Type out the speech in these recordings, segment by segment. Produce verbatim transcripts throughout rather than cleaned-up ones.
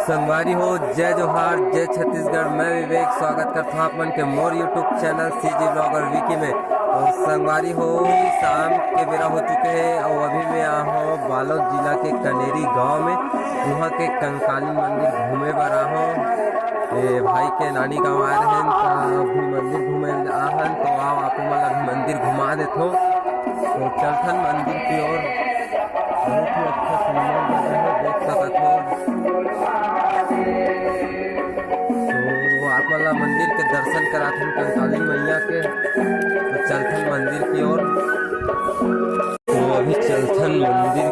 संगवारी हो, जय जोहार, जय छत्तीसगढ़। मैं विवेक, स्वागत करता हूँ आप मन के मोर YouTube channel CG Vlogger Wiki में। और संगवारी हो, शाम के बेरा हो चुके हैं और अभी मैं आया हूँ बालोद जिला के कनेरी गांव में। वहाँ के कंकाली मंदिर घूमे बर आया हूँ। ये भाई के नानी गांव आए रहन, तो अभी मंदिर घूमे आहन, तो आओ आप मन ला भी मंदिर घुमा देथो। तो चलथन मंदिर की ओर। बहुत ही अच्छा सुंदर जगह है, देख सकत हो। तो आप मन ला मंदिर के दर्शन कराथन कंकाली मैया के। तो चलथन मंदिर की ओर। तो अभी चलथन मंदिर।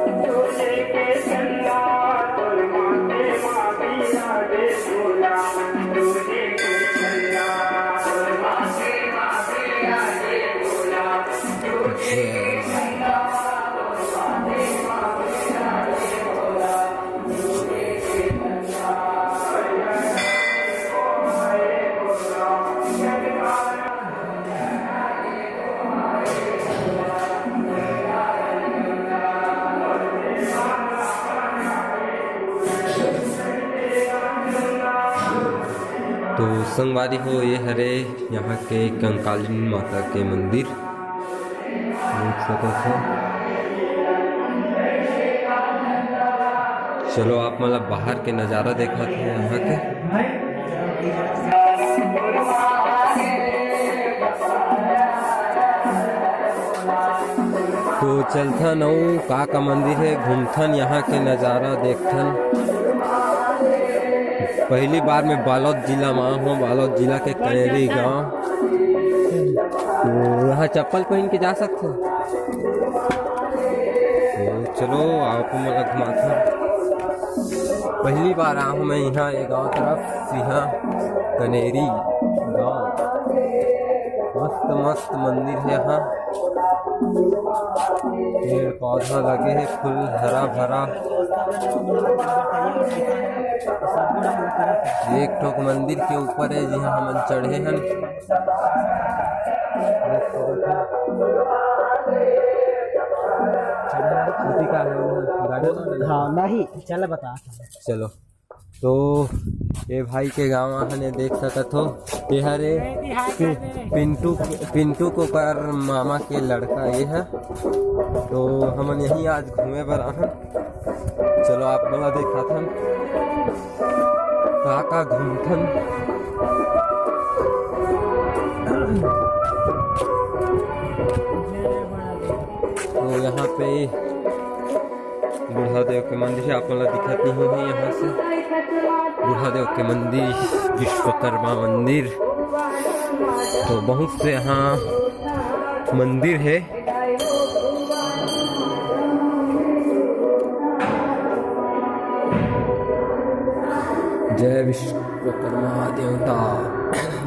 तो संगवारी हो, ये हरे यहाँ के कंकालिनी माता के मंदिर, देख सकत हो। चलो, आप मन ला बाहर के नजारा देखात हे यहाँ के। तो चलथन अउ का का मंदिर हे, घूमथन, यहाँ के नजारा देखथन। पहली बार मैं बालोद जिला में आया हूँ, बालोद जिला के कनेरी गांव। तो यहाँ चप्पल पहन के जा सकते हैं। तो चलो, आप मन ला घुमाथन। पहली बार आया हूँ मैं यहाँ ये गांव तरफ, सिंहा कनेरी गांव। मस्त मस्त मंदिर है यहाँ, पेड़ पौधा लगे है, फुल हरा भरा। एक ठोक मंदिर के ऊपर है, जिहाँ हमन चढ़े हन। अभी का है, गाड़ी? हाँ, नहीं, चल बता। चलो, तो ये भाई के गांव आहन, ये देख सकत हो, ये हरे पि-, पिंटू, पिंटू कोकर मामा के लड़का ये है। तो हमन यहीं आज घूमे बर आहन। चलो, आप मन ला देखाथन का का घूमथन। तो यहाँ पे बूढ़ा देव के मंदिर है, आप मन ला दिखत नहीं होही यहाँ से। बूढ़ा देव के मंदिर, विश्वकर्मा मंदिर, तो बहुत से यहाँ मंदिर है। जय विश्वकर्मा देवता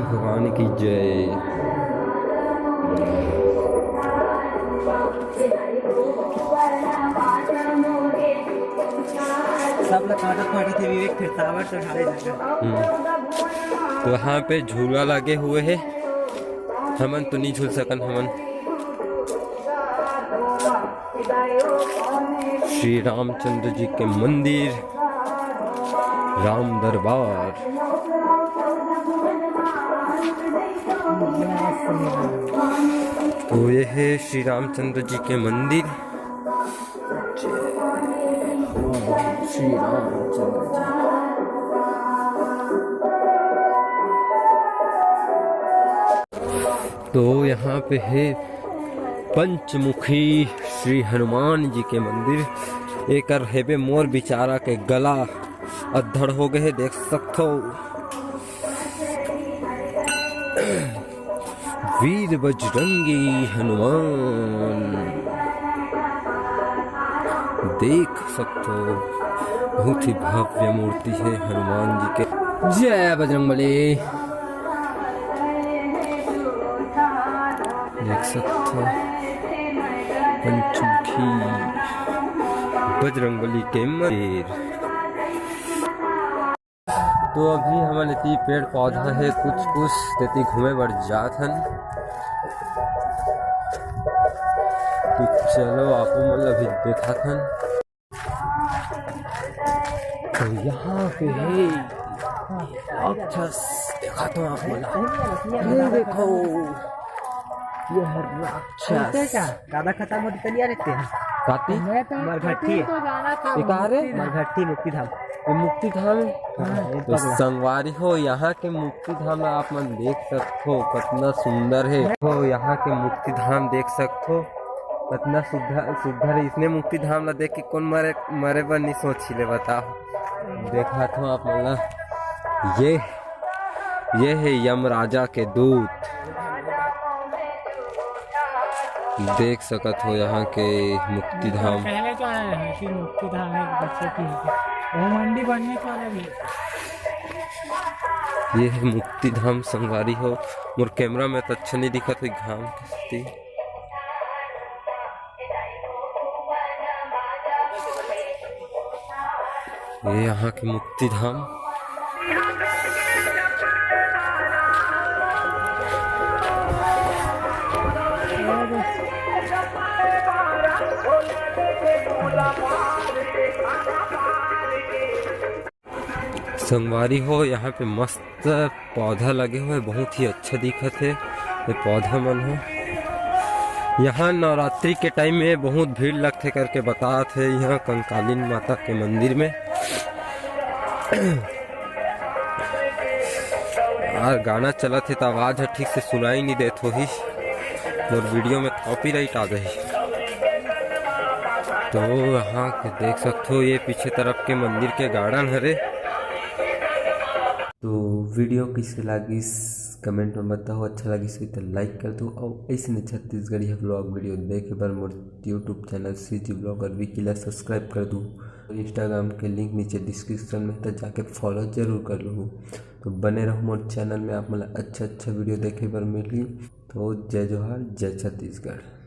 भगवान की जय। सब ला काटत फाटत हे विवेक, फिर टावर चढ़ावे लगा। हम्म। तो यहाँ पे झूला लगे हुए है, हमन तो नहीं झूल सकन। हमन श्री रामचंद्र जी के मंदिर, राम दरबार। तो ये है श्री रामचंद्र जी के मंदिर। जय श्री रामचंद्र जी। तो यहाँ पे है पंचमुखी श्री हनुमान जी के मंदिर। एकर हेबे मोर बिचारा के गला अद्धड़ हो गए हे, देख सकथो। वीर बजरंगी हनुमान देख सकथो, बहुत ही भव्य मूर्ति है हनुमान जी के। जय बजरंगबली। देख सकथो पंचमुखी बजरंगबली के मंदिर। तो अभी हमन एती पेड़ पौधा है कुछ कुछ, तेती घूमे बर जात हन। तो चलो, आप मन ला भी देखाथन। तो यहाँ पे है राक्षस, देखाथन आप मन ला। ये देखो, ये है राक्षस। का? गाना खत्म होते चलिया रहते हैं। काती? मरघट्टी। ये कहाँ रे? मरघट्टी मुक्ति धाम। ये मुक्ति धाम है? हाँ, ये तो पगला। संगवारी हो, यहाँ के मुक्ति धाम ला आप मन देख सकथो, कितना सुंदर है। हो, यहाँ के मुक्ति धाम देख सकथो, कितना सुघर, सुघर है। इसने मुक्ति धाम ला देख के कौन मरे, मरे बर नहीं सोची ले, बताओ। देखाथों आप मन ला, ये, ये है यम राजा के दूत। देख सकत हो यहाँ के मुक्ति धाम। पहले तो आए हैं कि मुक्ति धाम है, बच्चे की है। वो मंडी बनने वाला भी है। ये है मुक्ति धाम संगवारी हो। मोर कैमरा में तो अच्छा नहीं दिखत होही घाम के सेती। ये यहाँ के मुक्ति धाम। संगवारी हो, यहाँ पे मस्त पौधा लगे हुए, बहुत ही अच्छा दिखत हे ये पौधा मन ह। यहाँ नवरात्रि के टाइम में बहुत भीड़ लगथे करके बतात हे यहाँ कंकालिन माता के मंदिर में। यार, गाना चलत हे त आवाज ह ठीक से सुनाई नहीं देत होही, मोर वीडियो में कॉपीराइट आ जाही। तो यहाँ के देख सकथो, ये पीछे तरफ के मंदिर के गार्डन हरे। तो वीडियो कइसे लागिस, कमेंट में बताओ। अच्छा लागिस होही त लाइक कर दो, और ऐसे छत्तीसगढ़िया व्लॉग वीडियो देखे बर मोर YouTube channel CG Vlogger Vicky ला सब्सक्राइब कर दो। और Instagram के लिंक नीचे डिस्क्रिप्शन में, तो जाके फॉलो जरूर कर लो। तो बने रहो मोर चैनल में, आप मन ला अच्छा अच्छा वीडियो देखे बर मिलही। तो जय जोहार, जय छत्तीसगढ़।